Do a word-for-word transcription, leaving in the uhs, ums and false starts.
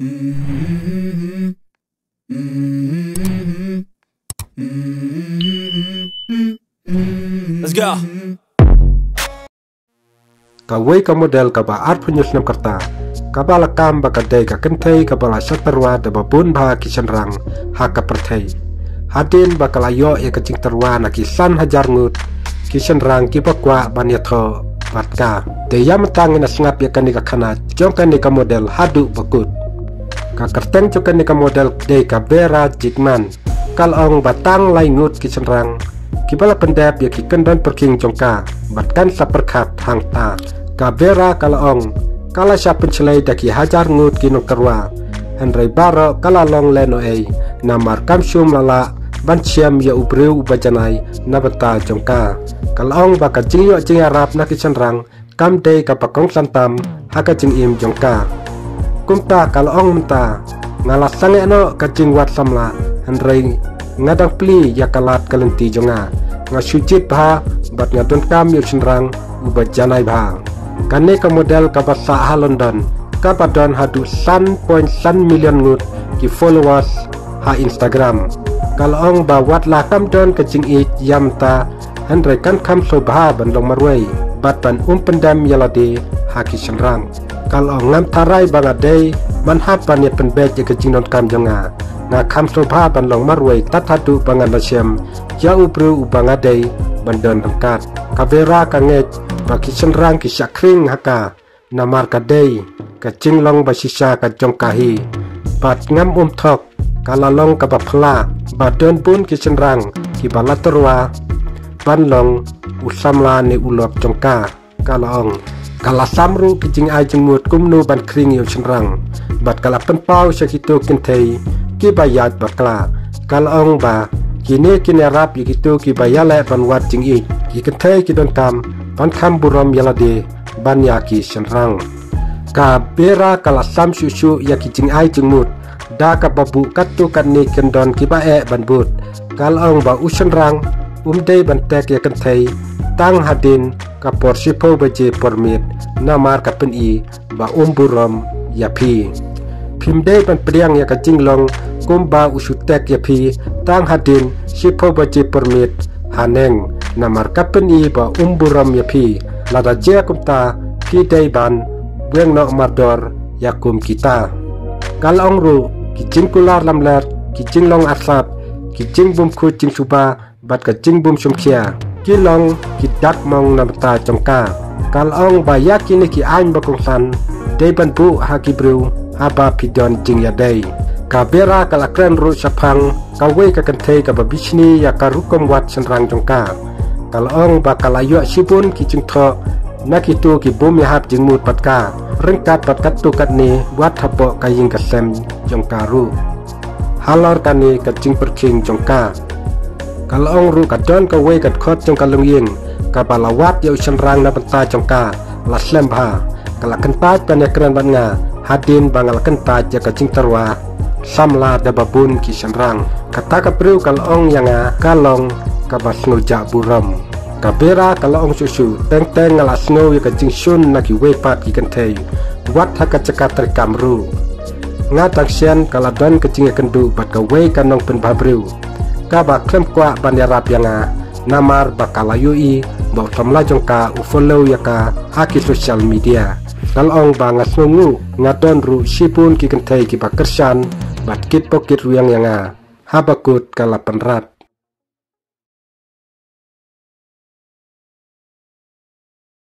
Let's go. Kawei ka model kaba arphew hynñiew snem ka rta, kaba la kam ba ka dei ka kynthei kaba la shah tyrwa da ba bun bha ki shynrang ha ka pyrthei. Hadien ba ka la ïoh ïa ka jingtyrwa na ki san hajar ngut ki shynrang kiba kwah ban ïathoh bad ka. Te ïa mynta ngin ïa sngap ïa kane ka khana jong kane ka model haduh ba kut. Ka kyrteng jong kane ka model dei ka Vera Jikman. Ka la ong ba tang lai ngut ki shynrang kiba la pyndep ïa ki kyndon pyrkhing jong ka bad kan sa pyrkhat hangta. Ka Vera ka la ong, ka la shah pynshlei da ki hajar ngut ki nongtyrwa, hynrei baroh ka la long lehnohei namar kam shym la lah ban shem ïa u briew uba janai na bynta jong ka. Ka la ong ba ka jingïoh jingïarap na ki shynrang kam dei kaba kongsan tam ha ka jingim jong ka. Kumta ka la ong mynta, nga la sangeh noh ka jingwad samla, hynrei nga dang plie ïa ka lad ka lynti jong nga. Nga shu jied bha bad nga donkam ïa u shynrang uba janai bha. Kane ka model kaba sah ha London, kaba don haduh san point san million ngut ki followers ha Instagram. Ka la ong ba wat la kam don ka jingïeit ïa mynta, hynrei kan kham sngewbha ban long marwei bad ban um pyndem ïa lade ha ki shynrang. Ka la ong, ngam tharai ba nga dei ban hap ban ïa pynbeit ïa ka jingdonkam jong nga. Nga kham sngewbha ban long marwei tad haduh ba ngan da shem ïa u briew uba nga dei ban don ryngkat. Ka Vera ka ngeit ba ki shynrang ki shah khring ha ka namar ka dei ka jinglong ba shisha ka jong ka hi. Bad ngam um thok, ka la long kaba phylla ba don bun ki shynrang kiba la tyrwa ban long u samla ne u lok jong ka. Ka la ong, ka la sam ruh ki jingai jingmut kumno ban khring ïa u shynrang bad ka la pynpaw sha kito ki kynthei kiba ïaid bakla. Ka la ong ba kine kin ïarap ïa kito kiba ïaleh ban wad jingïeit. Ki kynthei ki donkam ban kham burom ïa lade ban ïa ki shynrang. Ka Vera ka la sam shuh shuh ïa ki jingai jingmut da kaba buh katto katne kyndon kiba eh ban bud. Ka la ong ba u shynrang um dei ban tek ïa kynthei tang hadien ka por shiphew baje por miet namar ka pyni ba um burom ïa phi. Phim dei ban pdiang ïa ka jinglong kumba u shu tek ïa phi tang hadien shiphew baje por miet haneng namar ka pyni ba um burom ïa phi. Lada jia kumta ki dei ban weng noh mardor ïa kum kita. Ka la ong ruh ki jingkular lamler, ki jinglong arsap, ki jingbym khuid jingsuba bad ka jingbym shim khia ki long ki dak mong na bynta jong ka. Ka la ong ba ïa kine ki aiñ ba kongsan dei ban buh ha ki briew haba phi don jingïadei. Ka Vera ka la kren ruh shaphang kawei ka kynthei kaba bishni ïa ka rukom wad shynrang jong ka. Ka la ong ba ka la ïoh shibun ki jingthoh na kito ki bym ïahap jingmut bad ka ryngkat bad katto katne wat hapoh ka ïing ka sem jong ka ruh. Halor kane ka jingpyrkhing jong ka, ka la ong ruh ka don kawei ka dkhot jong ka longïing kaba la wad ïa u shynrang na bynta jong ka la slem bha. Ka la kyntait ban ïakren bad nga hadien ba nga la kyntait ïa ka jingtyrwa samla da ba bun ki shynrang. Kata ka briew ka la ong ïa nga ka long kaba sngewjah burom. Ka Vera ka la ong shuh shuh, teng teng nga la sngew ïa ka jingshun na kiwei pat ki kynthei wat ha ka jaka treikam ruh. Nga dang shen ka la don ka jingïakynduh bad kawei ka nongpynbhabriew kaba khlem kwah ban ïarap ïa nga namar ba ka la ïohi ba u samla jong ka u follow ïa ka ha ki social media. Ka la ong ba nga sngewnguh, nga don ruh shibun ki kynthei kiba kyrshan bad kit bok kit rwiang ïa nga. Haba kut ka la pynrap.